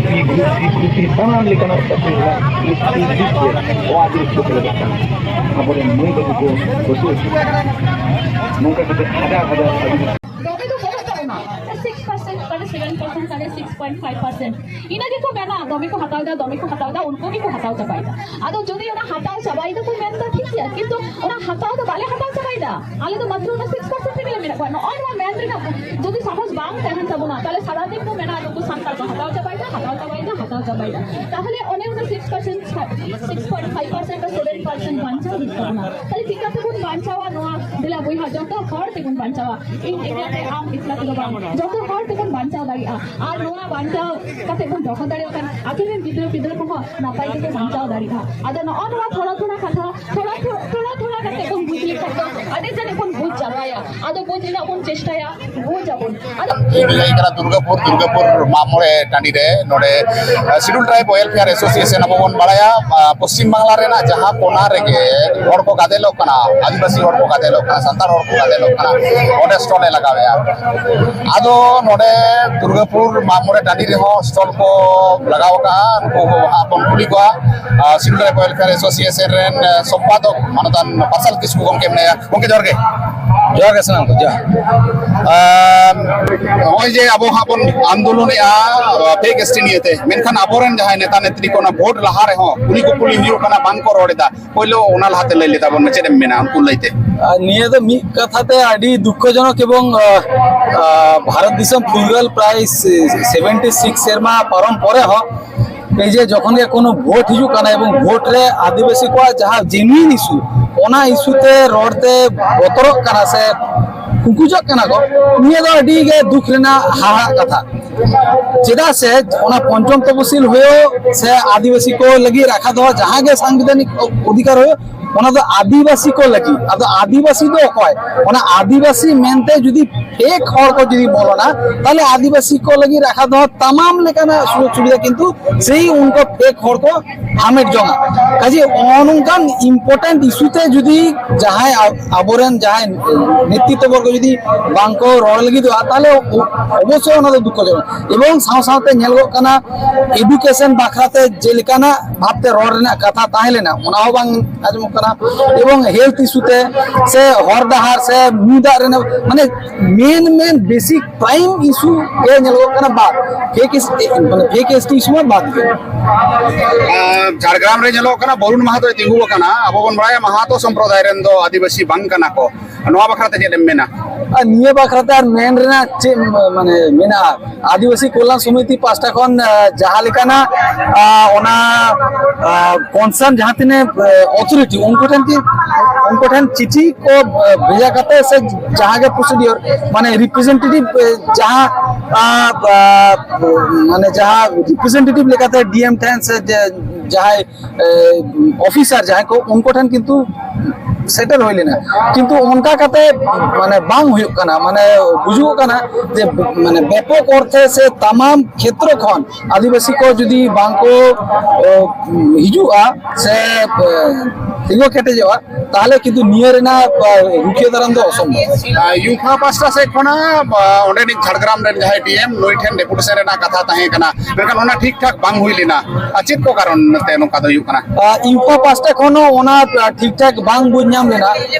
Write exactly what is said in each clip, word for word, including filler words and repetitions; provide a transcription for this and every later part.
ᱥᱟᱱᱟᱢ ᱞᱮᱠᱟᱱᱟᱜ ᱪᱟᱹᱠᱨᱤ ᱨᱮᱱᱟᱜ ᱱᱤᱥᱪᱤᱛ ᱫᱤᱠ ᱛᱮ ᱱᱚᱣᱟ ᱫᱤᱱ ᱠᱚ ᱥᱮᱞᱮᱫᱚᱜ ᱠᱟᱱᱟ᱾ ᱟᱵᱚᱨᱮᱱ ᱢᱟᱹᱭ ᱵᱟᱹᱵᱩ ᱠᱚ ᱵᱟᱹᱥᱩᱞ ᱱᱚᱝᱠᱟ ᱠᱟᱛᱮ ᱦᱟᱡᱟᱨ ᱦᱟᱡᱟᱨ ᱟᱹᱫᱤᱵᱟᱹᱥᱤ ᱫᱚᱢᱮ ᱫᱚ ᱵᱟᱹᱱᱩᱜ ᱛᱟᱵᱚᱱᱟ᱾ ᱥᱤᱠᱥ ᱯᱟᱨᱥᱮᱱᱴ, ᱛᱟᱦᱞᱮ ᱥᱮᱵᱷᱮᱱ ᱯᱟᱨᱥᱮᱱᱴ, ᱛᱟᱦᱞᱮ ᱥᱤᱠᱥ ᱯᱚᱭᱮᱱᱴ ᱯᱷᱟᱭᱤᱵᱷ ᱯᱟᱨᱥᱮᱱᱴ᱾ ᱤᱱᱟᱹ ᱜᱮᱠᱚ ᱢᱮᱱᱟ, ᱫᱚᱢᱮ ᱠᱚ ᱦᱟᱛᱟᱣ ᱮᱫᱟ, ᱫᱚᱢᱮ ᱠᱚ ᱦᱟᱛᱟᱣ ᱪᱟᱵᱟᱭᱮᱫᱟ᱾ ᱟᱫᱚ ᱡᱩᱫᱤ ᱚᱱᱟ ᱦᱟᱛᱟᱣ ᱪᱟᱵᱟᱭ ᱫᱟᱠᱚ ᱢᱮᱱᱫᱟ ᱴᱷᱤᱠ ᱜᱮᱭᱟ, ᱠᱤᱱᱛᱩ ᱚᱱᱟ ᱦᱟᱛᱟᱣ ᱫᱚ ᱵᱟᱞᱮ ᱦᱟᱛᱟᱣ ᱪᱟᱵᱟᱭᱮᱫᱟ᱾ ᱟᱞᱮ ᱫᱚ ᱢᱟᱛᱨᱚ ᱚᱱᱟ ᱥᱤᱠᱥ ᱯᱟᱨᱥᱮᱱᱴ ᱨᱮᱜᱮ ᱞᱮ ᱢᱮᱱᱟᱜ ᱠᱚᱣᱟ᱾ ᱱᱚᱜᱼᱚᱭ ᱱᱚᱣᱟ ᱢᱮᱱ ᱨᱮᱱᱟᱜ ᱡᱩᱫᱤ ᱥᱟᱦᱚᱥ ᱵᱟᱝ ᱛᱟᱦᱮᱱ ᱛᱟᱵᱚᱱᱟ, ᱛᱟᱦᱞᱮ ᱥᱟᱨᱟᱫᱤᱱ ᱠᱚ ᱢᱮᱱᱟ, ᱱᱩᱠᱩ ᱥᱟᱱᱛᱟᱲ ᱠᱚ ᱦᱟᱛᱟᱣ ᱪᱟᱵᱟᱭᱮᱫᱟ, ᱦᱟᱛᱟᱣ ᱪᱟᱵᱟᱭᱮᱫᱟ, ᱦᱟᱛᱟᱣ ᱪᱟᱵᱟᱭᱮᱫᱟ᱾ ᱛᱟᱦᱞᱮ ᱚᱱᱮ ᱚᱱᱟ six percent, six point five percent ᱟᱨ ᱥᱮᱵᱷᱮᱱ ᱯᱟᱨᱥᱮᱱᱴ ᱵᱟᱧᱪᱟᱣ ᱦᱩᱭᱩᱜ ᱛᱟᱵᱚᱱᱟ᱾ ᱛᱟᱦᱞᱮ ᱪᱤᱠᱟᱹ ᱛᱮᱵᱚᱱ ᱵᱟᱧᱪᱟᱣᱟ ᱱᱚᱣᱟ? ᱫᱮᱞᱟ ᱵᱚᱭᱦᱟ, ᱡᱚᱛᱚ ᱦᱚᱲ ᱛᱮᱵᱚᱱ ᱵᱟᱧᱪᱟᱣᱟ᱾ ᱤᱧ ᱮᱠᱞᱟ ᱛᱮ, ᱟᱢ ᱮᱠᱞᱟ ᱛᱮᱫᱚ ᱵᱟᱝ, ᱡᱚᱛᱚ ᱦᱚᱲ ᱛᱮᱵᱚᱱ ᱵᱟᱧᱪᱟᱣ ᱫᱟᱲᱮᱭᱟᱜᱼᱟ᱾ ᱟᱨ ᱱᱚᱣᱟ ᱵᱟᱧᱪᱟᱣ ᱠᱟᱛᱮ ᱵᱚᱱ ᱫᱚᱦᱚ ᱫᱟᱲᱮᱭᱟᱜ ᱠᱷᱟᱱ ᱟᱹᱠᱤᱱ ᱨᱮᱱ ᱜᱤᱫᱽᱨᱟᱹ ᱯᱤᱫᱽᱨᱟᱹ ᱠᱚᱦᱚᱸ ᱱᱟᱯᱟᱭ ᱛᱮᱠᱚ ᱵᱟᱧᱪᱟᱣ ᱫᱟᱲᱮᱭᱟᱜᱼᱟ᱾ ᱟᱫᱚ ᱱᱚᱜᱼᱚ ᱱᱚᱣᱟ ᱛᱷᱚᱲᱟ ᱛᱷᱚᱲᱟ ᱠᱟᱛᱷᱟ, ᱛᱷᱚᱲᱟ ᱛᱷᱚᱲᱟ, ᱛᱷᱚᱲᱟ ᱛᱷᱚᱲᱟ ᱠᱟᱛᱮ ᱵᱚᱱ ᱵᱩᱡᱽ ᱞᱮᱠᱷᱟᱱ ᱫᱚ ᱟᱹᱰᱤ ᱡᱟᱹᱱᱤᱡ ᱵᱚᱱ ᱵᱩᱡᱽ ᱡᱟᱣᱨᱟᱭᱟ᱾ ᱟᱫᱚ ᱵᱩᱡᱽ ᱨᱮᱱᱟᱜ ᱵᱚᱱ ᱪᱮᱥᱴᱟᱭᱟ, ᱵᱩᱡᱽ ᱟᱵᱚᱱ᱾ ᱟᱫᱚ ᱤᱧ ᱞᱟᱹᱭ ᱠᱟᱱᱟ ᱫᱩᱨᱜᱟᱯᱩᱨ, ᱫᱩᱨᱜᱟᱯᱩᱨ ᱢᱟᱜ ᱢᱚᱬᱮ ᱴᱟᱺᱰᱤ ᱨᱮ ᱱᱚᱰᱮ, ᱟᱸ, Scheduled Tribe Welfare Association ᱟᱵᱚ ᱵᱚᱱ ᱵᱟᱲᱟᱭᱟ, ᱟᱸ, ᱯᱚᱥᱪᱤᱢ ᱵᱟᱝᱞᱟ ᱨᱮᱱᱟᱜ ᱡᱟᱦᱟᱸ ᱠᱚᱱᱟ ᱨᱮᱜᱮ ᱦᱚᱲ ᱠᱚ ᱜᱟᱫᱮᱞᱚᱜ ᱠᱟᱱᱟ, ᱟᱹᱫᱤᱵᱟᱹᱥᱤ ᱦᱚᱲ ᱠᱚ ᱜᱟᱫᱮᱞᱚᱜ ᱠᱟᱱᱟ, ᱥᱟᱱᱛᱟᱲ ᱦᱚᱲ ᱠᱚ ᱜᱟᱫᱮᱞᱚᱜ ᱠᱟᱱᱟ, ᱚᱸᱰᱮ ᱥᱴᱚᱞ ᱮ ᱞᱟᱜᱟᱣᱮᱜᱼᱟ᱾ ᱟᱫᱚ ᱱᱚᱰᱮ ᱫᱩᱨᱜᱟᱯᱩᱨ ᱢᱟᱜ ᱢᱚᱬᱮ ᱴᱟᱺᱰᱤ ᱨᱮᱦᱚᱸ ᱥᱴᱚᱞ ᱠᱚ ᱞᱟᱜᱟᱣ ᱟᱠᱟᱫᱼᱟ᱾ ᱱᱩᱠᱩ ᱦᱟᱸᱜ ᱵᱚᱱ ᱠᱩᱞᱤ ᱠᱚᱣᱟ, ᱟᱸ, Scheduled Tribe Welfare Association ᱨᱮᱱ, ᱟᱸ, ᱥᱚᱢᱯᱟᱫᱚᱠ ᱢᱟᱱᱚᱛᱟᱱ ᱯᱟᱨᱥᱟᱞ ᱠᱤᱥᱠᱩ ᱜᱚᱢᱠᱮ ᱢᱮᱱᱟᱭᱟ᱾ ᱜᱚᱢᱠᱮ, ᱡᱚᱦᱟᱨ ᱜᱮ᱾ ᱡᱚᱦᱟᱨ ᱜᱮ ᱥᱟᱱᱟᱢ ᱠᱚ, ᱡᱚᱦᱟᱨ᱾ ᱟᱢ, ᱱᱚᱜᱼᱚᱭ ᱡᱮ ᱟᱵᱚ ᱦᱟᱸᱜ ᱵᱚᱱ ᱟᱱᱫᱳᱞᱚᱱᱮᱜᱼᱟ, ᱯᱷᱮᱠ ᱮᱥᱴᱤ ᱱᱤᱭᱮᱛᱮ, ᱢᱮᱱᱠᱷᱟᱱ ᱟᱵᱚᱨᱮᱱ ᱡᱟᱦᱟᱸᱭ ᱱᱮᱛᱟ ᱱᱮᱛᱨᱤ ᱠᱚ ᱚᱱᱟ ᱵᱷᱳᱴ ᱞᱟᱦᱟ ᱨᱮᱦᱚᱸ ᱠᱩᱞᱤ ᱠᱩᱯᱩᱞᱤ ᱦᱩᱭᱩᱜ ᱠᱟᱱᱟ, ᱵᱟᱝ ᱠᱚ ᱨᱚᱲ ᱮᱫᱟ᱾ ᱯᱳᱭᱞᱳ ᱚᱱᱟ ᱞᱟᱦᱟᱛᱮ ᱞᱟᱹᱭ ᱞᱮᱛᱟ ᱵᱚᱱ ᱢᱮ, ᱪᱮᱫ ᱮᱢ ᱢᱮᱱᱟ ᱩᱱᱠᱩ ᱞᱟᱹᱭᱛᱮ? ᱟᱨ ᱱᱤᱭᱟᱹ ᱫᱚ ᱢᱤᱫ ᱠᱟᱛᱷᱟ ᱛᱮ ᱟᱹᱰᱤ ᱫᱩᱠᱠᱷᱚᱡᱚᱱᱚᱠ ᱮᱵᱚᱝ, ᱟᱸ, ᱟᱸ, ᱵᱷᱟᱨᱚᱛ ᱫᱤᱥᱚᱢ ᱯᱷᱩᱨᱜᱟᱹᱞ ᱯᱨᱟᱭ ᱥᱮᱵᱷᱮᱱᱴᱤ ᱥᱤᱠᱥ ᱥᱮᱨᱢᱟ ᱯᱟᱨᱚᱢ ᱯᱚᱨᱮ ᱦᱚᱸ, ᱮᱭ ᱡᱮ ᱡᱚᱠᱷᱚᱱ ᱜᱮ ᱠᱳᱱᱳ ᱵᱷᱳᱴ ᱦᱤᱡᱩᱜ ᱠᱟᱱᱟ ᱮᱵᱚᱝ ᱵᱷᱳᱴ ᱨᱮ ᱟᱹᱫᱤᱵᱟᱹᱥᱤ ᱠᱚᱣᱟᱜ ᱡᱟᱦᱟᱸ ᱡᱮᱱᱩᱭᱤᱱ ᱤᱥᱩ, ᱚᱱᱟ ᱤᱥᱩ ᱛᱮ ᱨᱚᱲ ᱛᱮ ᱵᱚᱛᱚᱨᱚᱜ ᱠᱟᱱᱟ ᱥᱮ ᱠᱩᱠᱩᱡᱚᱜ ᱠᱟᱱᱟ ᱠᱚ, ᱱᱤᱭᱟᱹ ᱫᱚ ᱟᱹᱰᱤ ᱜᱮ ᱫᱩᱠ ᱨᱮᱱᱟᱜ ᱦᱟᱦᱟᱲᱟᱜ ᱠᱟᱛᱷᱟ᱾ ᱪᱮᱫᱟᱜ ᱥᱮ ᱚᱱᱟ ᱯᱚᱧᱪᱚᱢ ᱛᱚᱯᱚᱥᱤᱞ ᱦᱩᱭᱩᱜ ᱥᱮ ᱟᱹᱫᱤᱵᱟᱹᱥᱤ ᱠᱚ ᱞᱟᱹᱜᱤᱫ ᱨᱟᱠᱷᱟ ᱫᱚᱦᱚ ᱡᱟᱦᱟᱸ ᱜᱮ ᱥᱟᱝᱵᱤᱫᱷᱟᱱᱤᱠ ᱚᱫᱷᱤᱠᱟᱨ ᱦᱩᱭᱩᱜ, ᱚᱱᱟ ᱫᱚ ᱟᱹᱫᱤᱵᱟᱹᱥᱤ ᱠᱚ ᱞᱟᱹᱜᱤᱫ᱾ ᱟᱫᱚ ᱟᱹᱫᱤᱵᱟᱹᱥᱤ ᱫᱚ ᱚᱠᱚᱭ? ᱚᱱᱟ ᱟᱹᱫᱤᱵᱟᱹᱥᱤ ᱢᱮᱱᱛᱮ ᱡᱩᱫᱤ ᱯᱷᱮᱠ ᱦᱚᱲ ᱠᱚ ᱡᱩᱫᱤ ᱵᱚᱞᱚᱱᱟ, ᱛᱟᱦᱚᱞᱮ ᱟᱹᱫᱤᱵᱟᱹᱥᱤ ᱠᱚ ᱞᱟᱹᱜᱤᱫ ᱨᱟᱠᱷᱟ ᱫᱚᱦᱚ ᱛᱟᱢᱟᱢ ᱞᱮᱠᱟᱱᱟᱜ ᱥᱩᱡᱳᱜᱽ ᱥᱩᱵᱤᱫᱷᱟ ᱠᱤᱱᱛᱩ ᱥᱮᱭ ᱩᱱᱠᱩ ᱯᱷᱮᱠ ᱦᱚᱲ ᱠᱚ ᱦᱟᱢᱮᱴ ᱡᱚᱝᱟ᱾ ᱠᱟᱡᱮ ᱱᱚᱜᱼᱚ ᱱᱚᱝᱠᱟᱱ ᱤᱢᱯᱚᱨᱴᱮᱱᱴ ᱤᱥᱩ ᱛᱮ ᱡᱩᱫᱤ ᱡᱟᱦᱟᱸᱭ ᱟᱵᱚᱨᱮᱱ ᱡᱟᱦᱟᱸᱭ ᱱᱮᱛᱨᱤᱛᱵᱚᱨᱜᱚ ᱡᱩᱫᱤ ᱵᱟᱝᱠᱚ ᱨᱚᱲ ᱞᱟᱹᱜᱤᱫᱚᱜᱼᱟ, ᱛᱟᱦᱚᱞᱮ ᱚᱵᱚᱥᱥᱳᱭ ᱚᱱᱟ ᱫᱚ ᱫᱩᱠᱠᱷᱚᱡᱚᱱᱚᱠ᱾ ᱮᱵᱚᱝ ᱥᱟᱶ ᱥᱟᱶᱛᱮ ᱧᱮᱞᱚᱜᱚᱜ ᱠᱟᱱᱟ, ᱮᱰᱩᱠᱮᱥᱚᱱ ᱵᱟᱠᱷᱨᱟᱛᱮ ᱡᱮᱞᱮᱠᱟᱱᱟᱜ ᱵᱷᱟᱵᱛᱮ ᱨᱚᱲ ᱨᱮᱱᱟᱜ ᱠᱟᱛᱷᱟ ᱛᱟᱦᱮᱸ ᱞᱮᱱᱟ, ᱚᱱᱟ ᱦᱚᱸ ᱵᱟᱝ ᱟᱸᱡᱚᱢᱚᱜ ᱠᱟᱱᱟ᱾ ᱮᱵᱚᱝ ᱦᱮᱞᱛᱷ ᱤᱥᱩ ᱛᱮ ᱥᱮ ᱦᱚᱨ ᱰᱟᱦᱟᱨ ᱥᱮ ᱧᱩ ᱫᱟᱜ ᱨᱮᱱᱟᱜ, ᱢᱟᱱᱮ ᱢᱮᱱ ᱢᱮᱱ ᱵᱮᱥᱤᱠ ᱯᱨᱟᱭᱤᱢ ᱤᱥᱩ ᱜᱮ ᱧᱮᱞᱚᱜᱚᱜ ᱠᱟᱱᱟ ᱵᱟᱫ, ᱯᱷᱮᱠ ᱢᱟᱱᱮ ᱯᱷᱮᱠ ᱮᱥ ᱴᱤ ᱤᱥᱩ ᱢᱟ ᱵᱟᱫ ᱜᱮ᱾ ᱟᱨ ᱡᱷᱟᱲᱜᱨᱟᱢ ᱨᱮ ᱧᱮᱞᱚᱜ ᱠᱟᱱᱟ, ᱵᱚᱨᱩᱱ ᱢᱟᱦᱟᱛᱚᱭ ᱛᱤᱸᱜᱩ ᱟᱠᱟᱱᱟ᱾ ᱟᱵᱚ ᱵᱚᱱ ᱵᱟᱲᱟᱭᱟ ᱢᱟᱦᱟᱛᱚ ᱥᱚᱢᱯᱨᱚᱫᱟᱭ ᱨᱮᱱ ᱫᱚ ᱟᱹᱫᱤᱵᱟᱹᱥᱤ ᱵᱟᱝ ᱠᱟᱱᱟ ᱠᱚ᱾ ᱱᱚᱣᱟ ᱵᱟᱠᱷᱨᱟ ᱛᱮ ᱪᱮᱫ ᱮᱢ ᱢᱮᱱᱟ? ᱟᱨ ᱱᱤᱭᱟᱹ ᱵᱟᱠᱷᱨᱟᱛᱮ ᱟᱨ ᱢᱮᱱ ᱨᱮᱱᱟᱜ ᱪᱮᱫ ᱢᱟᱱᱮ ᱢᱮᱱᱟᱜᱼᱟ? ᱟᱹᱫᱤᱵᱟᱹᱥᱤ ᱠᱚᱞᱭᱟᱱ ᱥᱚᱢᱤᱛᱤ ᱯᱟᱦᱴᱟ ᱠᱷᱚᱱ ᱟᱸ, ᱡᱟᱦᱟᱸ ᱞᱮᱠᱟᱱᱟᱜ ᱟᱸ, ᱚᱱᱟ ᱠᱚᱱᱥᱟᱨᱱ ᱡᱟᱦᱟᱸ ᱛᱤᱱᱟᱹᱜ ᱚᱛᱷᱚᱨᱤᱴᱤ ᱩᱱᱠᱩ ᱴᱷᱮᱱ ᱠᱤ ᱩᱱᱠᱩ ᱴᱷᱮᱱ ᱪᱤᱴᱷᱤ ᱠᱚ ᱟᱸ, ᱵᱷᱮᱡᱟ ᱠᱟᱛᱮ ᱥᱮ ᱡᱟᱦᱟᱸ ᱜᱮ ᱯᱨᱚᱥᱤᱰᱤᱭᱳᱨ ᱢᱟᱱᱮ ᱨᱤᱯᱨᱮᱡᱮᱱᱴᱮᱴᱤᱵᱷ ᱡᱟᱦᱟᱸ ᱟᱸ, ᱟᱸ, ᱢᱟᱱᱮ ᱡᱟᱦᱟᱸ ᱨᱤᱯᱨᱮᱡᱮᱱᱴᱮᱴᱤᱵᱷ ᱞᱮᱠᱟᱛᱮ ᱰᱤ ᱮᱢ ᱴᱷᱮᱱ ᱥᱮ ᱡᱮ- ᱡᱟᱦᱟᱸᱭ ᱚᱯᱷᱤᱥᱟᱨ ᱡᱟᱦᱟᱸᱭ ᱠᱚ ᱩᱱᱠᱩ ᱴᱷᱮᱱ ᱠᱤᱱᱛᱩ ᱥᱮᱴᱮᱨ ᱦᱩᱭ ᱞᱮᱱᱟ, ᱠᱤᱱᱛᱩ ᱚᱱᱠᱟ ᱠᱟᱛᱮ ᱢᱟᱱᱮ ᱵᱟᱝ ᱦᱩᱭᱩᱜ ᱠᱟᱱᱟ, ᱢᱟᱱᱮ ᱵᱩᱡᱩᱜᱚᱜ ᱠᱟᱱᱟ ᱡᱮ ᱢᱟᱱᱮ ᱵᱮᱯᱚᱠ ᱚᱨᱛᱷᱮ ᱥᱮ ᱛᱟᱢᱟᱢ ᱠᱷᱮᱛᱨᱚ ᱠᱷᱚᱱ ᱟᱹᱫᱤᱵᱟᱹᱥᱤ ᱠᱚ ᱡᱩᱫᱤ ᱵᱟᱝ ᱠᱚ ᱚ, ᱦᱤᱡᱩᱜᱼᱟ ᱥᱮ ᱮ, ᱛᱤᱸᱜᱩ ᱠᱮᱴᱮᱡᱚᱜᱼᱟ, ᱛᱟᱦᱚᱞᱮ ᱠᱤᱱᱛᱩ ᱱᱤᱭᱟᱹ ᱨᱮᱱᱟᱜ ᱮ, ᱨᱩᱠᱷᱤᱭᱟᱹ ᱫᱟᱨᱟᱢ ᱫᱚ ᱚᱥᱚᱢᱵᱷᱚᱵ᱾ ᱟᱨ ᱭᱩᱯᱷᱟ ᱯᱟᱥᱴᱟ ᱥᱮᱫ ᱠᱷᱚᱱᱟᱜ ᱟᱸ, ᱚᱸᱰᱮᱱᱤᱡ ᱡᱷᱟᱲᱜᱨᱟᱢ ᱨᱮᱱ ᱡᱟᱦᱟᱸᱭ ᱰᱤ ᱮᱢ, ᱱᱩᱭ ᱴᱷᱮᱱ ᱰᱮᱯᱩᱴᱮᱥᱚᱱ ᱨᱮᱱᱟᱜ ᱠᱟᱛᱷᱟ ᱛᱟᱦᱮᱸ ᱠᱟᱱᱟ, ᱢᱮᱱᱠᱷᱟᱱ ᱚᱱᱟ ᱴᱷᱤᱠ ᱴᱷᱟᱠ ᱵᱟᱝ ᱦᱩᱭ ᱞᱮᱱᱟ᱾ ᱟᱨ ᱪᱮᱫ ᱠᱚ ᱠᱟᱨᱚᱱ ᱛᱮ ᱱᱚᱝᱠᱟ ᱫᱚ ᱦᱩᱭᱩᱜ ᱠᱟᱱᱟ? ᱟᱨ ᱭᱩᱯᱷᱟ ᱯᱟᱥᱴᱟ ᱠᱷᱚᱱ ᱦᱚᱸ ᱚᱱᱟ ᱴᱷᱤᱠ ᱴᱷᱟᱠ ᱵᱟᱝ ᱵᱩᱡᱽ ᱧᱟᱢ ᱞᱮᱱᱟ᱾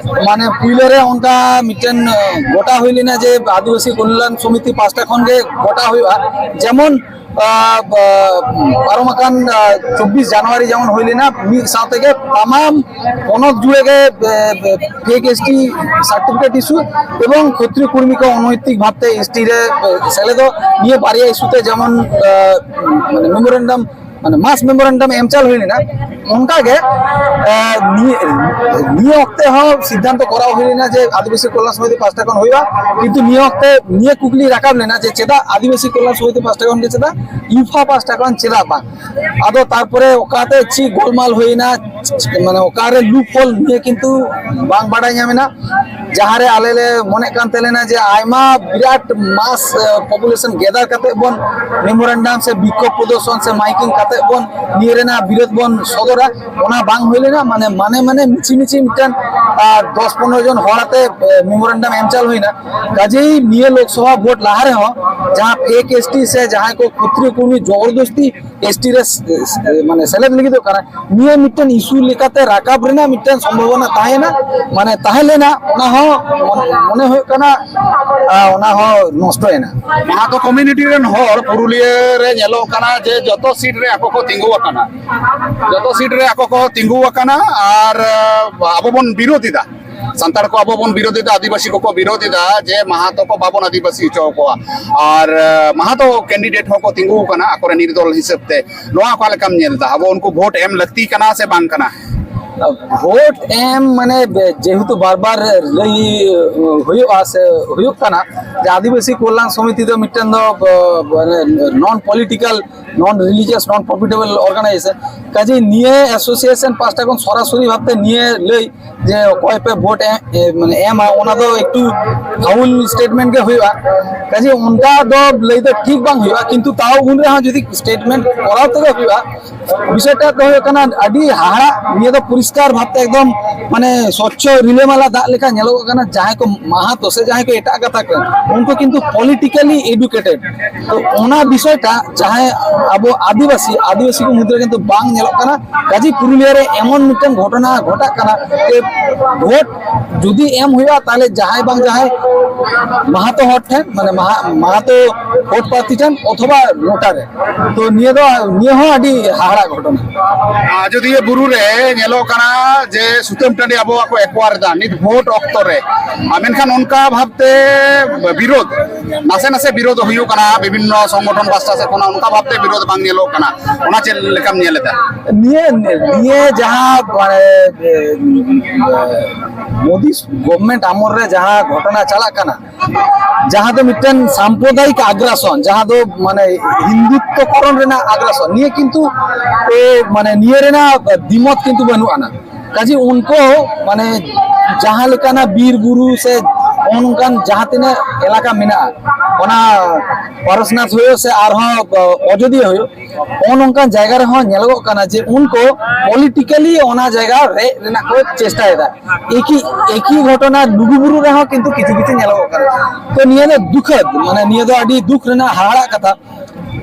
ᱢᱟᱱᱮ ᱯᱩᱭᱞᱳ ᱨᱮ ᱚᱱᱠᱟ ᱢᱤᱫᱴᱮᱱ ᱜᱚᱴᱟ ᱦᱩᱭ ᱞᱮᱱᱟ ᱡᱮ ᱟᱹᱫᱤᱵᱟᱹᱥᱤ ᱠᱚᱞᱭᱟᱱ ᱥᱚᱢᱤᱛᱤ ᱯᱟᱥᱴᱟ ᱠᱷᱚᱱ ᱜᱮ ᱜᱚᱴᱟ ᱦᱩᱭᱩᱜᱼᱟ, ᱡᱮᱢᱚᱱ ᱟᱨ, ᱟᱨ, ᱯᱟᱨᱚᱢ ᱟᱠᱟᱱ ᱟᱨ, ᱪᱚᱵᱵᱤᱥ ᱡᱟᱱᱩᱣᱟᱨᱤ ᱡᱮᱢᱚᱱ ᱦᱩᱭ ᱞᱮᱱᱟ, ᱢᱤᱫ ᱥᱟᱶ ᱛᱮᱜᱮ ᱛᱟᱢᱟᱢ ᱯᱚᱱᱚᱛ ᱡᱩᱲᱮ ᱜᱮ ᱯᱷᱮᱠ ᱮᱥ ᱴᱤ ᱥᱟᱨᱴᱤᱯᱷᱤᱠᱮᱴ ᱤᱥᱩ ᱮᱵᱚᱝ ᱠᱷᱚᱛᱨᱤᱭᱚ ᱠᱩᱲᱢᱤ ᱠᱚ ᱚᱱᱚᱭᱛᱤᱠ ᱵᱷᱟᱵᱛᱮ ᱮᱥ ᱴᱤ ᱨᱮ ᱥᱮᱞᱮᱫᱚᱜ, ᱱᱤᱭᱟᱹ ᱵᱟᱨᱭᱟ ᱤᱥᱩ ᱛᱮ ᱡᱮᱢᱚᱱ ᱢᱮᱢᱳᱨᱮᱱᱰᱟᱢ ᱢᱟᱱᱮ ᱢᱟᱥ ᱢᱮᱢᱳᱨᱮᱱᱰᱟᱢ ᱮᱢ ᱪᱟᱞ ᱦᱩᱭ ᱞᱮᱱᱟ᱾ ᱚᱱᱠᱟᱜᱮ ᱱᱤᱭᱟᱹ ᱱᱤᱭᱟᱹ ᱚᱠᱛᱮ ᱦᱚᱸ ᱥᱤᱫᱽᱫᱷᱟᱱᱛᱚ ᱠᱚᱨᱟᱣ ᱦᱩᱭ ᱞᱮᱱᱟ ᱡᱮ ᱟᱹᱫᱤᱵᱟᱹᱥᱤ ᱠᱚᱞᱭᱟᱱ ᱥᱚᱢᱤᱛᱤ ᱯᱟᱦᱴᱟ ᱠᱷᱚᱱ ᱦᱩᱭᱩᱜᱼᱟ, ᱠᱤᱱᱛᱩ ᱱᱤᱭᱟᱹ ᱚᱠᱛᱮ ᱱᱤᱭᱟᱹ ᱠᱩᱠᱞᱤ ᱨᱟᱠᱟᱵ ᱞᱮᱱᱟ ᱡᱮ ᱪᱮᱫᱟᱜ ᱟᱹᱫᱤᱵᱟᱹᱥᱤ ᱠᱚᱞᱭᱟᱱ ᱥᱚᱢᱤᱛᱤ ᱯᱟᱦᱴᱟ ᱠᱷᱚᱱ ᱜᱮ, ᱪᱮᱫᱟᱜ ᱤᱭᱩᱯᱷᱟ ᱯᱟᱦᱴᱟ ᱠᱷᱚᱱ ᱪᱮᱫᱟᱜ ᱵᱟᱝ? ᱟᱫᱚ ᱛᱟᱨᱯᱚᱨᱮ ᱚᱠᱟᱛᱮ ᱪᱮᱫ ᱜᱳᱞᱢᱟᱞ ᱦᱩᱭᱱᱟ, ᱢᱟᱱᱮ ᱚᱠᱟᱨᱮ ᱞᱩᱯ ᱦᱳᱞ, ᱱᱤᱭᱟᱹ ᱠᱤᱱᱛᱩ ᱵᱟᱝ ᱵᱟᱲᱟᱭ ᱧᱟᱢ ᱮᱱᱟ᱾ ᱡᱟᱦᱟᱸᱨᱮ ᱟᱞᱮ ᱞᱮ ᱢᱚᱱᱮᱜ ᱠᱟᱱ ᱛᱟᱦᱮᱸ ᱞᱮᱱᱟ ᱡᱮ ᱟᱭᱢᱟ ᱵᱤᱨᱟᱴ ᱢᱟᱥ ᱯᱚᱯᱩᱞᱮᱥᱚᱱ ᱜᱮᱫᱟᱨ ᱠᱟᱛᱮ ᱵᱚᱱ ᱢᱮᱢᱳᱨᱮᱱᱰᱟᱢ ᱥᱮ ᱵᱤᱠᱠᱷᱳᱵ ᱯᱨᱚᱫᱚᱨᱥᱚᱱ ᱥᱮ ᱢᱟᱭᱠᱤᱝ ᱠᱟᱛᱮ ᱵᱚᱱ ᱱᱤᱭᱟᱹ ᱨᱮᱱᱟᱜ ᱵᱤᱨᱳᱫᱷ ᱵᱚᱱ ᱥᱚᱫᱚᱨᱟ, ᱚᱱᱟ ᱵᱟᱝ ᱦᱩᱭ ᱞᱮᱱᱟ᱾ ᱢᱟᱱᱮ ᱢᱟᱱᱮ ᱢᱟᱱᱮ ᱢᱤᱪᱷᱤ ᱢᱤᱪᱷᱤ ᱢᱤᱫᱴᱮᱱ ᱫᱚᱥ ᱯᱚᱱᱨᱚ ᱡᱚᱱ ᱦᱚᱲ ᱟᱛᱮ ᱢᱮᱢᱳᱨᱮᱱᱰᱟᱢ ᱮᱢ ᱪᱟᱞ ᱦᱩᱭᱱᱟ᱾ ᱠᱟᱡᱮᱭ ᱱᱤᱭᱟᱹ ᱞᱳᱠᱥᱚᱵᱷᱟ ᱵᱷᱳᱴ ᱞᱟᱦᱟ ᱨᱮᱦᱚᱸ ᱡᱟᱦᱟᱸ ᱯᱷᱮᱠ ᱮᱥᱴᱤ ᱥᱮ ᱡᱟᱦᱟᱸᱭ ᱠᱚ ᱠᱷᱚᱛᱨᱤᱭᱚ ᱠᱚᱨᱢᱤ ᱡᱚᱵᱚᱨᱫᱚᱥᱛᱤ ᱮᱥᱴᱤ ᱨᱮ ᱥ-, ᱥ-, ᱢᱟᱱᱮ ᱥᱮᱞᱮᱫ ᱞᱟᱹᱜᱤᱫᱚᱜ ᱠᱟᱱᱟ, ᱱᱤᱭᱟᱹ ᱢᱤᱫᱴᱮᱱ ᱤᱥᱩ ᱞᱮᱠᱟᱛᱮ ᱨᱟᱠᱟᱵ ᱨᱮᱱᱟᱜ ᱢᱤᱫᱴᱮᱱ ᱥᱚᱢᱵᱷᱚᱵᱚᱱᱟ ᱛᱟᱦᱮᱸᱭᱮᱱᱟ, ᱢᱟᱱᱮ ᱛᱟᱦᱮᱸ ᱞᱮᱱᱟ, ᱚᱱᱟ ᱦᱚᱸ ᱢᱚᱱᱮ, ᱢᱚᱱᱮ ᱦᱩᱭᱩᱜ ᱠᱟᱱᱟ, ᱟᱨ ᱚᱱᱟ ᱦᱚᱸ ᱱᱚᱥᱴᱚᱭᱮᱱᱟ᱾ ᱢᱟᱦᱟᱛᱚ ᱠᱚᱢᱤᱭᱩᱱᱤᱴᱤ ᱨᱮᱱ ᱦᱚᱲ ᱯᱩᱨᱩᱞᱤᱭᱟᱹ ᱨᱮ ᱧᱮᱞᱚᱜ ᱠᱟᱱᱟ ᱡᱮ ᱡᱚᱛᱚ ᱥᱤᱴ ᱨᱮ ᱟᱠᱚ ᱠᱚ ᱛᱤᱸᱜᱩ ᱟᱠᱟᱱᱟ, ᱡᱚᱛᱚ ᱥᱤᱴ ᱨᱮ ᱟᱠᱚ ᱠᱚ ᱛᱤᱸᱜᱩ ᱟᱠᱟᱱᱟ, ᱟᱨ ᱟᱵᱚ ᱵᱚᱱ ᱵᱤᱨᱳᱫᱷ ᱮᱫᱟ᱾ ᱥᱟᱱᱛᱟᱲ ᱠᱚ ᱟᱵᱚ ᱵᱚᱱ ᱵᱤᱨᱳᱫᱷ ᱮᱫᱟ, ᱟᱹᱫᱤᱵᱟᱹᱥᱤ ᱠᱚᱠᱚ ᱵᱤᱨᱳᱫᱷ ᱮᱫᱟ ᱡᱮ ᱢᱟᱦᱟᱛᱚ ᱠᱚ ᱵᱟᱵᱚᱱ ᱟᱹᱫᱤᱵᱟᱹᱥᱤ ᱦᱚᱪᱚ ᱟᱠᱚᱣᱟ᱾ ᱟᱨ ᱢᱟᱦᱟᱛᱚ ᱠᱮᱱᱰᱤᱰᱮᱴ ᱦᱚᱸᱠᱚ ᱛᱤᱸᱜᱩ ᱟᱠᱟᱱᱟ ᱟᱠᱚᱨᱮᱱ ᱱᱤᱨᱫᱚᱞ ᱦᱤᱥᱟᱹᱵ ᱛᱮ᱾ ᱱᱚᱣᱟ ᱚᱠᱟ ᱞᱮᱠᱟᱢ ᱧᱮᱞ ᱮᱫᱟ? ᱟᱵᱚ ᱩᱱᱠᱩ ᱵᱷᱳᱴ ᱮᱢ ᱞᱟᱹᱠᱛᱤ ᱠᱟᱱᱟ ᱥᱮ ᱵᱟᱝ ᱠᱟᱱᱟ? ᱵᱷᱳᱴ ᱮᱢ ᱢᱟᱱᱮ ᱵᱮ-, ᱡᱮᱦᱮᱛᱩ ᱵᱟᱨ ᱵᱟᱨ ᱞᱟᱹᱭ ᱦᱩᱭᱩᱜᱼᱟ ᱥᱮ ᱦᱩᱭᱩᱜ ᱠᱟᱱᱟ ᱡᱮ ᱟᱹᱫᱤᱵᱟᱹᱥᱤ ᱠᱚᱞᱭᱟᱱ ᱥᱚᱢᱤᱛᱤ ᱫᱚ ᱢᱤᱫᱴᱮᱱ ᱫᱚ ᱵ-, ᱵ-, ᱱᱚᱱ ᱯᱚᱞᱤᱴᱤᱠᱟᱞ, ᱱᱚᱱ ᱨᱤᱞᱤᱡᱤᱭᱟᱥ, ᱱᱚᱱ ᱯᱨᱚᱯᱷᱤᱴᱮᱵᱚᱞ ᱚᱨᱜᱟᱱᱟᱭᱡᱮᱥᱚᱱ᱾ ᱠᱟᱡᱮ ᱱᱤᱭᱟᱹ ᱮᱥᱳᱥᱤᱭᱮᱥᱚᱱ ᱯᱟᱦᱴᱟ ᱠᱷᱚᱱ ᱥᱚᱨᱟᱥᱚᱨᱤ ᱵᱷᱟᱵᱛᱮ ᱱᱤᱭᱟᱹ ᱞᱟᱹᱭ ᱡᱮ ᱚᱠᱚᱭ ᱯᱮ ᱵᱷᱳᱴ ᱮ-, ᱮ-, ᱢᱟᱱᱮ ᱮᱢᱟ, ᱚᱱᱟ ᱫᱚ ᱮᱠᱴᱩ ᱯᱷᱟᱩᱞ ᱥᱴᱮᱴᱢᱮᱱᱴ ᱜᱮ ᱦᱩᱭᱩᱜᱼᱟ᱾ ᱠᱟᱡᱮ ᱚᱱᱠᱟ ᱫᱚ ᱞᱟᱹᱭ ᱫᱚ ᱴᱷᱤᱠ ᱵᱟᱝ ᱦᱩᱭᱩᱜᱼᱟ, ᱠᱤᱱᱛᱩ ᱛᱟᱣ ᱩᱱ ᱨᱮᱦᱚᱸ ᱡᱩᱫᱤ ᱥᱴᱮᱴᱢᱮᱱᱴ ᱠᱚᱨᱟᱣ ᱛᱮᱜᱮ ᱦᱩᱭᱩᱜᱼᱟ᱾ ᱵᱤᱥᱚᱭᱴᱟ ᱫᱚ ᱦᱩᱭᱩᱜ ᱠᱟᱱᱟ ᱟᱹᱰᱤ ᱦᱟᱦᱟᱲᱟᱜ, ᱱᱤᱭᱟᱹ ᱫᱚ ᱯᱚᱨᱤᱥᱠᱟᱨ ᱵᱷᱟᱵᱛᱮ ᱮᱠᱫᱚᱢ ᱢᱟᱱᱮ ᱥᱚᱪᱪᱷᱚ ᱨᱤᱞᱟᱹᱢᱟᱞᱟ ᱫᱟᱜ ᱞᱮᱠᱟ ᱧᱮᱞᱚᱜᱚᱜ ᱠᱟᱱᱟ᱾ ᱡᱟᱦᱟᱸᱭ ᱠᱚ ᱢᱟᱦᱟᱛᱚ ᱥᱮ ᱡᱟᱦᱟᱸᱭ ᱠᱚ ᱮᱴᱟᱜ ᱜᱟᱛᱟᱠ ᱨᱮᱱ, ᱩᱱᱠᱩ ᱠᱤᱱᱛᱩ ᱯᱚᱞᱤᱴᱤᱠᱟᱞᱤ ᱮᱰᱩᱠᱮᱴᱮᱰ᱾ ᱛᱚ ᱚᱱᱟ ᱵᱤᱥᱚᱭᱴᱟ ᱡᱟᱦᱟᱸᱭ ᱟᱵᱚ ᱟᱹᱫᱤᱵᱟᱹᱥᱤ, ᱟᱹᱫᱤᱵᱟᱹᱥᱤ ᱠᱚ ᱢᱩᱫᱽᱨᱮ ᱠᱤᱱᱛᱩ ᱵᱟᱝ ᱧᱮᱞᱚᱜ ᱠᱟᱱᱟ᱾ ᱠᱟᱡᱮ ᱯᱩᱨᱩᱞᱤᱭᱟᱹ ᱨᱮ ᱮᱢᱚᱱ ᱢᱤᱫᱴᱮᱱ ᱜᱷᱚᱴᱚᱱᱟ ᱜᱷᱚᱴᱟᱜ ᱠᱟᱱᱟ ᱡᱮ ᱵᱷᱳᱴ ᱡᱩᱫᱤ ᱮᱢ ᱦᱩᱭᱩᱜᱼᱟ, ᱛᱟᱦᱚᱞᱮ ᱡᱟᱦᱟᱸᱭ ᱵᱟᱝ ᱡᱟᱦᱟᱸᱭ ᱢᱟᱦᱟᱛᱚ ᱦᱚᱲ ᱴᱷᱮᱱ, ᱢᱟᱱᱮ ᱢᱟᱦᱟ-, ᱢᱟᱦᱟᱛᱚ ᱵᱷᱳᱴ ᱯᱨᱟᱨᱛᱷᱤ ᱴᱷᱮᱱ ᱚᱛᱷᱚᱵᱟ ᱱᱚᱴᱟ ᱨᱮ᱾ ᱛᱚ ᱱᱤᱭᱟᱹ ᱫᱚ, ᱱᱤᱭᱟᱹ ᱦᱚᱸ ᱟᱹᱰᱤ ᱦᱟᱦᱟᱲᱟᱜ ᱜᱷᱚᱴᱚᱱᱟ᱾ ᱟᱡᱚᱫᱤᱭᱟᱹ ᱵᱩᱨᱩ ᱨᱮ ᱧᱮᱞᱚᱜ ᱠᱟᱱᱟ ᱡᱮ ᱥᱩᱛᱟᱹᱢ ᱴᱟᱺᱰᱤ ᱟᱵᱚᱣᱟᱜ ᱠᱚ ᱮᱠᱣᱟᱨ ᱮᱫᱟ ᱱᱤᱛ ᱵᱷᱳᱴ ᱚᱠᱛᱚ ᱨᱮ, ᱟᱨ ᱢᱮᱱᱠᱷᱟᱱ ᱚᱱᱠᱟ ᱵᱷᱟᱵᱛᱮ ᱵᱤᱨᱳᱫ, ᱱᱟᱥᱮ ᱱᱟᱥᱮ ᱵᱤᱨᱳᱫ ᱦᱩᱭᱩᱜ ᱠᱟᱱᱟ ᱵᱤᱵᱷᱤᱱᱱᱚ ᱥᱚᱝᱜᱚᱴᱷᱚᱱ ᱯᱟᱥᱴᱟ ᱥᱮᱫ ᱠᱷᱚᱱᱟᱜ, ᱚᱱᱠᱟ ᱵᱷᱟᱵᱛᱮ ᱵᱤᱨᱳᱫ ᱵᱟᱝ ᱧᱮᱞᱚᱜ ᱠᱟᱱᱟ᱾ ᱚᱱᱟ ᱪᱮᱫ ᱞᱮᱠᱟᱢ ᱧᱮᱞ ᱮᱫᱟ? ᱱᱤᱭᱟᱹ, ᱱᱤᱭᱟᱹ ᱡᱟᱦᱟᱸ ᱢᱟᱱᱮ, ᱮ, ᱢᱳᱫᱤ ᱜᱚᱵᱷᱢᱮᱱᱴ ᱟᱢᱚᱞ ᱨᱮ ᱡᱟᱦᱟᱸ ᱜᱷᱚᱴᱚᱱᱟ ᱪᱟᱞᱟᱜ ᱠᱟᱱᱟ, ᱡᱟᱦᱟᱸ ᱫᱚ ᱢᱤᱫᱴᱮᱱ ᱥᱟᱢᱯᱨᱚᱫᱟᱭᱤᱠ ᱟᱜᱽᱨᱟᱥᱚᱱ, ᱡᱟᱦᱟᱸ ᱫᱚ ᱢᱟᱱᱮ ᱦᱤᱱᱫᱩᱛᱛᱚᱠᱚᱨᱚᱱ ᱨᱮᱱᱟᱜ ᱟᱜᱽᱨᱟᱥᱚᱱ, ᱱᱤᱭᱟᱹ ᱠᱤᱱᱛᱩ, ᱮ, ᱢᱟᱱᱮ ᱱᱤᱭᱟᱹ ᱨᱮᱱᱟᱜ ᱫᱤᱢᱚᱛ ᱠᱤᱱᱛᱩ ᱵᱟᱹᱱᱩᱜ ᱟᱱᱟ᱾ ᱠᱟᱡᱮ ᱩᱱᱠᱩ ᱢᱟᱱᱮ ᱡᱟᱦᱟᱸ ᱞᱮᱠᱟᱱᱟᱜ ᱵᱤᱨ ᱵᱩᱨᱩ ᱥᱮ ᱱᱚᱜᱼᱚ ᱱᱚᱝᱠᱟᱱ ᱡᱟᱦᱟᱸ ᱛᱤᱱᱟᱹᱜ ᱮᱞᱟᱠᱟ ᱢᱮᱱᱟᱜᱼᱟ, ᱚᱱᱟ ᱯᱟᱨᱚᱥᱱᱟᱛᱷ ᱦᱩᱭᱩᱜ ᱥᱮ ᱟᱨᱦᱚᱸ ᱚᱡᱳᱫᱤᱭᱟᱹ ᱦᱩᱭᱩᱜ, ᱱᱚᱜᱼᱚ ᱱᱚᱝᱠᱟᱱ ᱡᱟᱭᱜᱟ ᱨᱮᱦᱚᱸ ᱧᱮᱞᱚᱜᱚᱜ ᱠᱟᱱᱟ ᱡᱮ ᱩᱱᱠᱩ ᱯᱚᱞᱤᱴᱤᱠᱟᱞᱤ ᱚᱱᱟ ᱡᱟᱭᱜᱟ ᱨᱮᱡ ᱨᱮᱱᱟᱜ ᱠᱚ ᱪᱮᱥᱴᱟᱭᱮᱫᱟ᱾ ᱮᱠᱤ, ᱮᱠᱤ ᱜᱷᱚᱴᱚᱱᱟ ᱞᱩᱜᱩᱵᱩᱨᱩ ᱨᱮᱦᱚᱸ ᱠᱤᱱᱛᱩ ᱠᱤᱪᱷᱩ ᱠᱤᱪᱷᱩ ᱧᱮᱞᱚᱜᱚᱜ ᱠᱟᱱᱟ᱾ ᱛᱚ ᱱᱤᱭᱟᱹ ᱫᱚ ᱫᱩᱠᱷᱟᱹᱫ, ᱢᱟᱱᱮ ᱱᱤᱭᱟᱹ ᱫᱚ ᱟᱹᱰᱤ ᱫᱩᱠ ᱨᱮᱱᱟᱜ ᱦᱟᱦᱟᱲᱟᱜ ᱠᱟᱛᱷᱟ᱾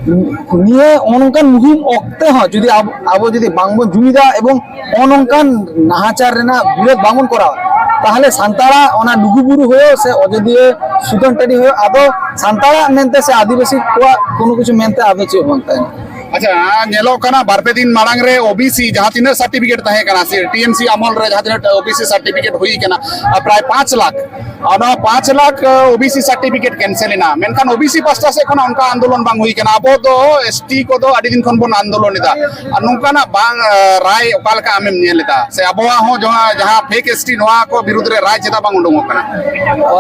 ᱱᱤᱭᱟᱹ ᱱᱚᱜᱼᱚ ᱱᱚᱝᱠᱟᱱ ᱢᱩᱦᱤᱢ ᱚᱠᱛᱮ ᱦᱚᱸ ᱡᱩᱫᱤ ᱟᱵᱚ, ᱟᱵᱚ ᱡᱩᱫᱤ ᱵᱟᱝᱵᱚᱱ ᱡᱩᱢᱤᱫᱟ ᱮᱵᱚᱝ ᱱᱚᱜᱼᱚ ᱱᱚᱝᱠᱟᱱ ᱱᱟᱦᱟᱪᱟᱨ ᱨᱮᱱᱟᱜ ᱵᱤᱨᱳᱫᱷ ᱵᱟᱝᱵᱚᱱ ᱠᱚᱨᱟᱣᱟ, ᱛᱟᱦᱚᱞᱮ ᱥᱟᱱᱛᱟᱲᱟᱜ ᱚᱱᱟ ᱞᱩᱜᱩᱵᱩᱨᱩ ᱦᱩᱭᱩᱜ ᱥᱮ ᱚᱡᱳᱫᱤᱭᱟᱹ ᱥᱩᱛᱟᱹᱱ ᱴᱟᱺᱰᱤ ᱦᱩᱭᱩᱜ, ᱟᱫᱚ ᱥᱟᱱᱛᱟᱲᱟᱜ ᱢᱮᱱᱛᱮ ᱥᱮ ᱟᱹᱫᱤᱵᱟᱹᱥᱤ ᱠᱚᱣᱟᱜ ᱠᱳᱱᱳ ᱠᱤᱪᱷᱩ ᱢᱮᱱᱛᱮ ᱟᱫᱚ ᱪᱮᱫ ᱵᱟᱝ ᱛᱟᱦᱮᱱᱟ᱾ ᱟᱪᱪᱷᱟ, ᱧᱮᱞᱚᱜ ᱠᱟᱱᱟ ᱵᱟᱨ ᱯᱮ ᱫᱤᱱ ᱢᱟᱲᱟᱝ ᱨᱮ ᱳᱵᱤᱥᱤ ᱡᱟᱦᱟᱸ ᱛᱤᱱᱟᱹᱜ ᱥᱟᱨᱴᱤᱯᱷᱤᱠᱮᱴ ᱛᱟᱦᱮᱸ ᱠᱟᱱᱟ, ᱥᱮ ᱴᱤᱮᱢᱥᱤ ᱟᱢᱚᱞ ᱨᱮ ᱡᱟᱦᱟᱸ ᱛᱤᱱᱟᱹᱜ ᱳᱵᱤᱥᱤ ᱥᱟᱨᱴᱤᱯᱷᱤᱠᱮᱴ ᱦᱩᱭ ᱠᱟᱱᱟ, ᱟᱨ ᱯᱨᱟᱭ ᱯᱟᱸᱪ ᱞᱟᱠᱷ, ᱟᱨ ᱱᱚᱣᱟ ᱯᱟᱸᱪ ᱞᱟᱠᱷ ᱳᱵᱤᱥᱤ ᱥᱟᱨᱴᱤᱯᱷᱤᱠᱮᱴ ᱠᱮᱱᱥᱮᱞ ᱮᱱᱟ᱾ ᱢᱮᱱᱠᱷᱟᱱ ᱳᱵᱤᱥᱤ ᱯᱟᱥᱴᱟ ᱥᱮᱫ ᱠᱷᱚᱱᱟᱜ ᱚᱱᱠᱟ ᱟᱱᱫᱳᱞᱚᱱ ᱵᱟᱝ ᱦᱩᱭ ᱠᱟᱱᱟ᱾ ᱟᱵᱚ ᱫᱚ ᱮᱥᱴᱤ ᱠᱚᱫᱚ ᱟᱹᱰᱤ ᱫᱤᱱ ᱠᱷᱚᱱ ᱵᱚᱱ ᱟᱱᱫᱳᱞᱚᱱ ᱮᱫᱟ, ᱟᱨ ᱱᱚᱝᱠᱟᱱᱟᱜ ᱵᱟᱝ, ᱟᱸ, ᱨᱟᱭ ᱚᱠᱟ ᱞᱮᱠᱟ ᱟᱢᱮᱢ ᱧᱮᱞ ᱮᱫᱟ? ᱥᱮ ᱟᱵᱚᱣᱟᱜ ᱦᱚᱸ ᱡᱟᱦᱟᱸ, ᱡᱟᱦᱟᱸ ᱯᱷᱮᱠ ᱮᱥᱴᱤ ᱱᱚᱣᱟ ᱠᱚ ᱵᱤᱨᱩᱫᱽ ᱨᱮ ᱨᱟᱭ ᱪᱮᱫᱟᱜ ᱵᱟᱝ ᱩᱰᱩᱝᱚᱜ ᱠᱟᱱᱟ?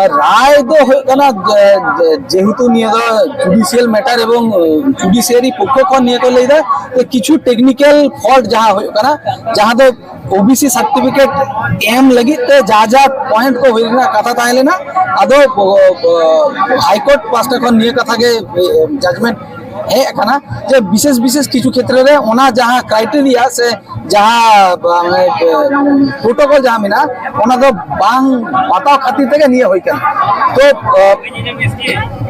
ᱟᱨ ᱨᱟᱭ ᱫᱚ ᱦᱩᱭᱩᱜ ᱠᱟᱱᱟ ᱡᱮ, ᱡᱮ, ᱡᱮᱦᱮᱛᱩ ᱱᱤᱭᱟᱹ ᱫᱚ ᱡᱩᱰᱤᱥᱤᱭᱟᱞ ᱢᱮᱴᱟᱨ ᱮᱵᱚᱝ, ᱮ, ᱡᱩᱰᱤᱥᱤᱭᱟᱨᱤ ᱯᱚᱠᱠᱷᱚ ᱠᱷᱚᱱ ᱱᱤᱭᱟᱹ ᱠᱚ ᱞᱟᱹᱭ ᱮᱫᱟ ᱡᱮ ᱠᱤᱪᱷᱩ ᱴᱮᱠᱱᱤᱠᱮᱞ ᱯᱷᱚᱞᱴ ᱡᱟᱦᱟᱸ ᱦᱩᱭᱩᱜ ᱠᱟᱱᱟ, ᱡᱟᱦᱟᱸ ᱫᱚ ᱳᱵᱤᱥᱤ ᱥᱟᱨᱴᱤᱯᱷᱤᱠᱮᱴ ᱮᱢ ᱞᱟᱹᱜᱤᱫ ᱛᱮ ᱡᱟ ᱡᱟ ᱯᱚᱭᱮᱱᱴ ᱠᱚ ᱦᱩᱭ ᱨᱮᱱᱟᱜ ᱠᱟᱛᱷᱟ ᱛᱟᱦᱮᱸ ᱞᱮᱱᱟ, ᱟᱫᱚ, ᱚ, ᱚ, ᱦᱟᱭᱠᱳᱨᱴ ᱯᱟᱥᱴᱟ ᱠᱷᱚᱱ ᱱᱤᱭᱟᱹ ᱠᱟᱛᱷᱟ ᱜᱮ, ᱮ, ᱡᱟᱡᱽᱢᱮᱱᱴ ᱦᱮᱡ ᱟᱠᱟᱱᱟ ᱡᱮ ᱵᱤᱥᱮᱥ ᱵᱤᱥᱮᱥ ᱠᱤᱪᱷᱩ ᱠᱷᱮᱛᱨᱮ ᱨᱮ ᱚᱱᱟ ᱡᱟᱦᱟᱸ ᱠᱨᱟᱭᱴᱮᱨᱤᱭᱟ ᱥᱮ ᱡᱟᱦᱟᱸ ᱯᱨᱳᱴᱳᱠᱚᱞ ᱡᱟᱦᱟᱸ ᱢᱮᱱᱟᱜᱼᱟ, ᱚᱱᱟ ᱫᱚ ᱵᱟᱝ ᱵᱟᱛᱟᱣ ᱠᱷᱟᱹᱛᱤᱨ ᱛᱮᱜᱮ ᱱᱤᱭᱟᱹ ᱦᱩᱭ ᱠᱟᱱᱟ᱾ ᱛᱚ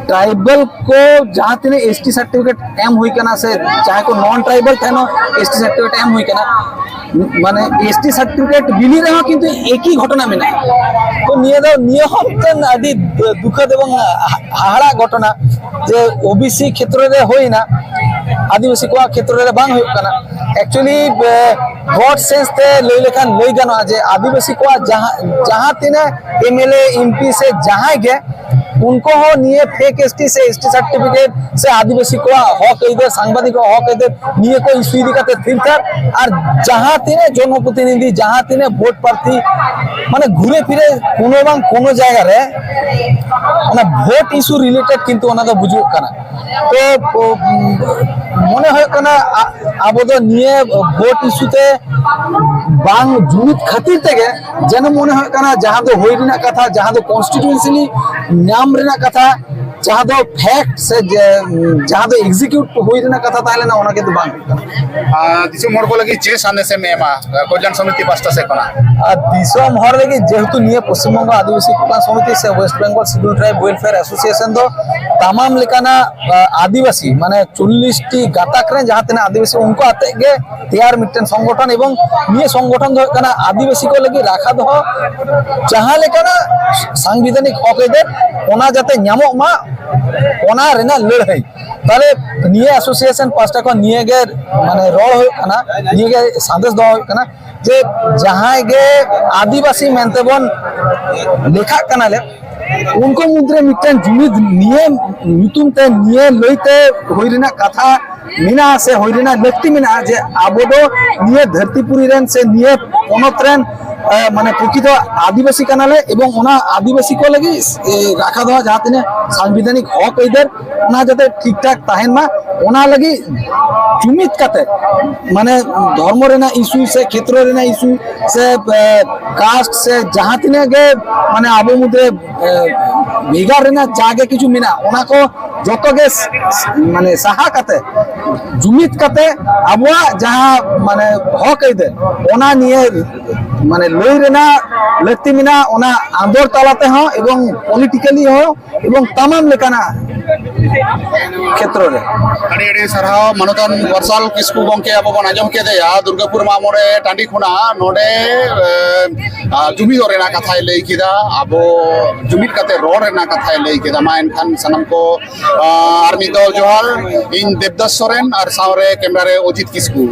ᱴᱨᱟᱭᱵᱟᱞ ᱠᱚ ᱡᱟᱦᱟᱸ ᱛᱤᱱᱟᱹᱜ ᱮᱥ ᱴᱤ ᱥᱟᱨᱴᱤᱯᱷᱤᱠᱮᱴ ᱮᱢ ᱦᱩᱭ ᱠᱟᱱᱟ ᱥᱮ ᱡᱟᱦᱟᱸᱭ ᱠᱚ ᱱᱚᱱ ᱴᱨᱟᱭᱵᱟᱞ ᱴᱷᱮᱱ ᱦᱚᱸ ᱮᱥ ᱴᱤ ᱥᱟᱨᱴᱤᱯᱷᱤᱠᱮᱴ ᱮᱢ ᱦᱩᱭ ᱠᱟᱱᱟ, ᱢᱟᱱᱮ ᱮᱥ ᱴᱤ ᱥᱟᱨᱴᱤᱯᱷᱤᱠᱮᱴ ᱵᱤᱞᱤ ᱨᱮᱦᱚᱸ ᱠᱤᱱᱛᱩ ᱮᱠᱤ ᱜᱷᱚᱴᱚᱱᱟ ᱢᱮᱱᱟᱜᱼᱟ᱾ ᱛᱚ ᱱᱤᱭᱟᱹ ᱫᱚ, ᱱᱤᱭᱟᱹ ᱦᱚᱸ ᱢᱤᱫᱴᱮᱱ ᱟᱹᱰᱤ ᱫᱩᱠᱷᱟᱹᱫ ᱮᱵᱚᱝ ᱦᱟᱦᱟᱲᱟᱜ ᱜᱷᱚᱴᱚᱱᱟ ᱡᱮ ᱳ ᱵᱤ ᱥᱤ ᱠᱷᱮᱛᱨᱚ ᱨᱮ ᱦᱩᱭᱱᱟ, ᱟᱹᱫᱤᱵᱟᱹᱥᱤ ᱠᱚᱣᱟᱜ ᱠᱷᱮᱛᱨᱚ ᱨᱮ ᱵᱟᱝ ᱦᱩᱭᱩᱜ ᱠᱟᱱᱟ᱾ ᱮᱠᱪᱩᱭᱮᱞᱤ ᱵᱨᱚᱰ ᱥᱮᱱᱥ ᱛᱮ ᱞᱟᱹᱭ ᱞᱮᱠᱷᱟᱱ ᱞᱟᱹᱭ ᱜᱟᱱᱚᱜᱼᱟ ᱡᱮ ᱟᱹᱫᱤᱵᱟᱹᱥᱤ ᱠᱚᱣᱟᱜ ᱡᱟᱦᱟᱸ, ᱡᱟᱦᱟᱸ ᱛᱤᱱᱟᱹᱜ M L A, M P ᱥᱮ ᱡᱟᱦᱟᱸᱭ ᱜᱮ, ᱩᱱᱠᱩ ᱦᱚᱸ ᱱᱤᱭᱟᱹ ᱯᱷᱮᱠ ᱮᱥ ᱴᱤ ᱥᱮ ᱮᱥ ᱴᱤ ᱥᱟᱨᱴᱤᱯᱷᱤᱠᱮᱴ ᱥᱮ ᱟᱹᱫᱤᱵᱟᱹᱥᱤ ᱠᱚᱣᱟᱜ ᱦᱚᱠ ᱟᱹᱭᱫᱟᱹᱨ, ᱥᱟᱝᱵᱟᱫᱤᱠ ᱠᱚᱣᱟᱜ ᱦᱚᱠ ᱟᱹᱭᱫᱟᱹᱨ, ᱱᱤᱭᱟᱹ ᱠᱚ ᱤᱥᱩ ᱤᱫᱤ ᱠᱟᱛᱮ ᱛᱷᱤᱨ ᱛᱷᱟᱨ᱾ ᱟᱨ ᱡᱟᱦᱟᱸ ᱛᱤᱱᱟᱹᱜ ᱡᱚᱱᱚᱯᱨᱚᱛᱤᱱᱤᱫᱷᱤ, ᱡᱟᱦᱟᱸ ᱛᱤᱱᱟᱹᱜ ᱵᱷᱳᱴ ᱯᱨᱟᱨᱛᱷᱤ, ᱢᱟᱱᱮ ᱜᱷᱩᱨᱮ ᱯᱷᱤᱨᱮ ᱠᱳᱱᱳ ᱵᱟᱝ ᱠᱳᱱᱳ ᱡᱟᱭᱜᱟ ᱨᱮ ᱚᱱᱟ ᱵᱷᱳᱴ ᱤᱥᱩ ᱨᱤᱞᱮᱴᱮᱰ ᱠᱤᱱᱛᱩ ᱚᱱᱟ ᱫᱚ ᱵᱩᱡᱩᱜ ᱠᱟᱱᱟ᱾ ᱛᱚ ᱢᱚᱱᱮ ᱦᱩᱭᱩᱜ ᱠᱟᱱᱟ ᱟ-, ᱟᱵᱚ ᱫᱚ ᱱᱤᱭᱟᱹ ᱵᱷᱳᱴ ᱤᱥᱩ ᱛᱮ ᱵᱟᱝ ᱡᱩᱢᱤᱫ ᱠᱷᱟᱹᱛᱤᱨ ᱛᱮᱜᱮ ᱡᱮᱱᱚ ᱢᱚᱱᱮ ᱦᱩᱭᱩᱜ ᱠᱟᱱᱟ ᱡᱟᱦᱟᱸ ᱫᱚ ᱦᱩᱭ ᱨᱮᱱᱟᱜ ᱠᱟᱛᱷᱟ, ᱡᱟᱦᱟᱸ ᱫᱚ ᱠᱚᱱᱥᱴᱤᱴᱩᱭᱮᱱᱥᱤ ᱧᱟᱢ ᱨᱮᱱᱟᱜ ᱠᱟᱛᱷᱟ, ᱡᱟᱦᱟᱸ ᱫᱚ ᱯᱷᱮᱠᱴ ᱥᱮ ᱡᱮ, ᱡᱟᱦᱟᱸ ᱫᱚ ᱮᱠᱡᱤᱠᱤᱭᱩᱴ ᱦᱩᱭ ᱨᱮᱱᱟᱜ ᱠᱟᱛᱷᱟ ᱛᱟᱦᱮᱸ ᱞᱮᱱᱟ, ᱚᱱᱟ ᱠᱤᱱᱛᱩ ᱵᱟᱝ ᱦᱩᱭᱩᱜ ᱠᱟᱱᱟ᱾ ᱟᱨ ᱫᱤᱥᱚᱢ ᱦᱚᱲ ᱠᱚ ᱞᱟᱹᱜᱤᱫ ᱪᱮᱫ ᱥᱟᱸᱫᱮᱥ ᱮᱢ ᱮᱢᱟ ᱠᱚᱞᱭᱟᱱ ᱥᱚᱢᱤᱛᱤ ᱯᱟᱥᱴᱟ ᱥᱮᱫ ᱠᱷᱚᱱᱟᱜ? ᱟᱨ ᱫᱤᱥᱚᱢ ᱦᱚᱲ ᱞᱟᱹᱜᱤᱫ ᱡᱮᱦᱮᱛᱩ ᱱᱤᱭᱟᱹ ᱯᱚᱥᱪᱤᱢ ᱵᱚᱝᱜᱚ ᱟᱹᱫᱤᱵᱟᱹᱥᱤ ᱠᱚᱞᱭᱟᱱ ᱥᱚᱢᱤᱛᱤ ᱥᱮ West Bengal schedule tribe welfare association ᱫᱚ ᱛᱟᱢᱟᱢ ᱞᱮᱠᱟᱱᱟᱜ, ᱟ, ᱟᱹᱫᱤᱵᱟᱹᱥᱤ ᱢᱟᱱᱮ ᱪᱚᱞᱞᱤᱥ ᱴᱤ ᱜᱟᱛᱟᱠ ᱨᱮᱱ ᱡᱟᱦᱟᱸ ᱛᱤᱱᱟᱹᱜ ᱟᱹᱫᱤᱵᱟᱹᱥᱤ ᱩᱱᱠᱩ ᱟᱛᱮᱫ ᱜᱮ ᱛᱮᱭᱟᱨ ᱢᱤᱫᱴᱮᱱ ᱥᱚᱝᱜᱚᱴᱷᱚᱱ, ᱮᱵᱚᱝ ᱱᱤᱭᱟᱹ ᱥᱚᱝᱜᱚᱴᱷᱚᱱ ᱫᱚ ᱦᱩᱭᱩᱜ ᱠᱟᱱᱟ ᱟᱹᱫᱤᱵᱟᱹᱥᱤ ᱠᱚ ᱞᱟᱹᱜᱤᱫ ᱨᱟᱠᱷᱟ ᱫᱚᱦᱚ ᱡᱟᱦᱟᱸ ᱞᱮᱠᱟᱱᱟᱜ ᱥᱟᱝᱵᱤᱫᱷᱟᱱᱤᱠ ᱦᱚᱠ ᱟᱹᱭᱫᱟᱹᱨ ᱚᱱᱟ ᱡᱟᱛᱮ ᱧᱟᱢᱚᱜ ᱢᱟ, ᱚᱱᱟ ᱨᱮᱱᱟᱜ ᱞᱟᱹᱲᱦᱟᱹᱭ᱾ ᱛᱟᱦᱞᱮ ᱱᱤᱭᱟᱹ ᱮᱥᱳᱥᱤᱭᱮᱥᱚᱱ ᱯᱟᱥᱴᱟ ᱠᱷᱚᱱ ᱱᱤᱭᱟᱹ ᱜᱮ ᱢᱟᱱᱮ ᱨᱚᱲ ᱦᱩᱭᱩᱜ ᱠᱟᱱᱟ, ᱱᱤᱭᱟᱹ ᱜᱮ ᱥᱟᱸᱫᱮᱥ ᱫᱚᱦᱚ ᱦᱩᱭᱩᱜ ᱠᱟᱱᱟ ᱡᱮ ᱡᱟᱦᱟᱸᱭ ᱜᱮ ᱟᱹᱫᱤᱵᱟᱹᱥᱤ ᱢᱮᱱᱛᱮ ᱵᱚᱱ ᱞᱮᱠᱷᱟᱜ ᱠᱟᱱᱟᱞᱮ, ᱩᱱᱠᱩ ᱢᱩᱫᱽᱨᱮ ᱢᱤᱫᱴᱮᱱ ᱡᱩᱢᱤᱫ ᱱᱤᱭᱟᱹ ᱧᱩᱛᱩᱢ ᱛᱮ, ᱱᱤᱭᱟᱹ ᱞᱟᱹᱭᱛᱮ ᱦᱩᱭ ᱨᱮᱱᱟᱜ ᱠᱟᱛᱷᱟ ᱢᱮᱱᱟᱜᱼᱟ ᱥᱮ ᱦᱩᱭ ᱨᱮᱱᱟᱜ ᱞᱟᱹᱠᱛᱤ ᱢᱮᱱᱟᱜᱼᱟ ᱡᱮ ᱟᱵᱚ ᱫᱚ ᱱᱤᱭᱟᱹ ᱫᱷᱟᱹᱨᱛᱤᱯᱩᱨᱤ ᱨᱮᱱ ᱥᱮ ᱱᱤᱭᱟᱹ ᱯᱚᱱᱚᱛ ᱨᱮᱱ, ᱮ, ᱢᱟᱱᱮ ᱯᱨᱚᱠᱤᱛᱚ ᱟᱹᱫᱤᱵᱟᱹᱥᱤ ᱠᱟᱱᱟᱞᱮ, ᱮᱵᱚᱝ ᱚᱱᱟ ᱟᱹᱫᱤᱵᱟᱹᱥᱤ ᱠᱚ ᱞᱟᱹᱜᱤᱫ, ᱮ, ᱨᱟᱠᱷᱟ ᱫᱚᱦᱚ ᱡᱟᱦᱟᱸ ᱛᱤᱱᱟᱹᱜ ᱥᱟᱝᱵᱤᱫᱷᱟᱱᱤᱠ ᱦᱚᱠ ᱟᱹᱭᱫᱟᱹᱨ, ᱚᱱᱟ ᱡᱟᱛᱮ ᱴᱷᱤᱠ ᱴᱷᱟᱠ ᱛᱟᱦᱮᱱ ᱢᱟ, ᱚᱱᱟ ᱞᱟᱹᱜᱤᱫ ᱡᱩᱢᱤᱫ ᱠᱟᱛᱮ, ᱢᱟᱱᱮ ᱫᱷᱚᱨᱢᱚ ᱨᱮᱱᱟᱜ ᱤᱥᱩ ᱥᱮ ᱠᱷᱮᱛᱨᱚ ᱨᱮᱱᱟᱜ ᱤᱥᱩ ᱥᱮ, ᱮ, ᱠᱟᱥᱴ ᱥᱮ ᱡᱟᱦᱟᱸ ᱛᱤᱱᱟᱹᱜ ᱜᱮ ᱢᱟᱱᱮ ᱟᱵᱚ ᱢᱩᱫᱽᱨᱮ, ᱮ, ᱵᱷᱮᱜᱟᱨ ᱨᱮᱱᱟᱜ ᱡᱟᱜᱮ ᱠᱤᱪᱷᱩ ᱢᱮᱱᱟᱜᱼᱟ, ᱚᱱᱟ ᱠᱚ ᱡᱚᱛᱚ ᱜᱮ ᱥ-, ᱥ-, ᱢᱟᱱᱮ ᱥᱟᱦᱟ ᱠᱟᱛᱮ, ᱡᱩᱢᱤᱫ ᱠᱟᱛᱮ ᱟᱵᱚᱣᱟᱜ ᱡᱟᱦᱟᱸ ᱢᱟᱱᱮ ᱦᱚᱠ ᱟᱹᱭᱫᱟᱹᱨ, ᱚᱱᱟ ᱱᱤᱭᱟᱹ ᱢᱟᱱᱮ ᱞᱟᱹᱭ ᱨᱮᱱᱟᱜ ᱞᱟᱹᱠᱛᱤ ᱢᱮᱱᱟᱜᱼᱟ, ᱚᱱᱟ ᱟᱸᱫᱳᱲ ᱛᱟᱞᱟ ᱛᱮᱦᱚᱸ ᱮᱵᱚᱝ ᱯᱚᱞᱤᱴᱤᱠᱟᱞᱤ ᱦᱚᱸ ᱮᱵᱚᱝ ᱛᱟᱢᱟᱢ ᱞᱮᱠᱟᱱᱟᱜ ᱠᱷᱮᱛᱨᱚ ᱨᱮ᱾ ᱟᱹᱰᱤ ᱟᱹᱰᱤ ᱥᱟᱨᱦᱟᱣ ᱢᱟᱱᱚᱛᱟᱱ ᱢᱟᱨᱥᱟᱞ ᱠᱤᱥᱠᱩ ᱜᱚᱢᱠᱮ, ᱟᱵᱚ ᱵᱚᱱ ᱟᱸᱡᱚᱢ ᱠᱮᱫᱮᱭᱟ ᱫᱩᱨᱜᱟᱯᱩᱨ ᱢᱟᱜ ᱢᱚᱬᱮ ᱴᱟᱺᱰᱤ ᱠᱷᱚᱱᱟᱜ ᱱᱚᱰᱮ, ᱮ, ᱟ, ᱡᱩᱢᱤᱫᱚᱜ ᱨᱮᱱᱟᱜ ᱠᱟᱛᱷᱟᱭ ᱞᱟᱹᱭ ᱠᱮᱫᱟ, ᱟᱵᱚ ᱡᱩᱢᱤᱫ ᱠᱟᱛᱮ ᱨᱚᱲ ᱨᱮᱱᱟᱜ ᱠᱟᱛᱷᱟᱭ ᱞᱟᱹᱭ ᱠᱮᱫᱟ᱾ ᱢᱟ ᱮᱱᱠᱷᱟᱱ ᱥᱟᱱᱟᱢ ᱠᱚ, ᱟ, ᱟᱨ ᱢᱤᱫ ᱫᱷᱟᱣ ᱡᱚᱦᱟᱨ, ᱤᱧ ᱫᱮᱵᱫᱟᱥ ᱥᱚᱨᱮᱱ ᱟᱨ ᱥᱟᱶᱨᱮ ᱠᱮᱢᱨᱟ ᱨᱮ ᱚᱡᱤᱛ ᱠᱤᱥᱠᱩ᱾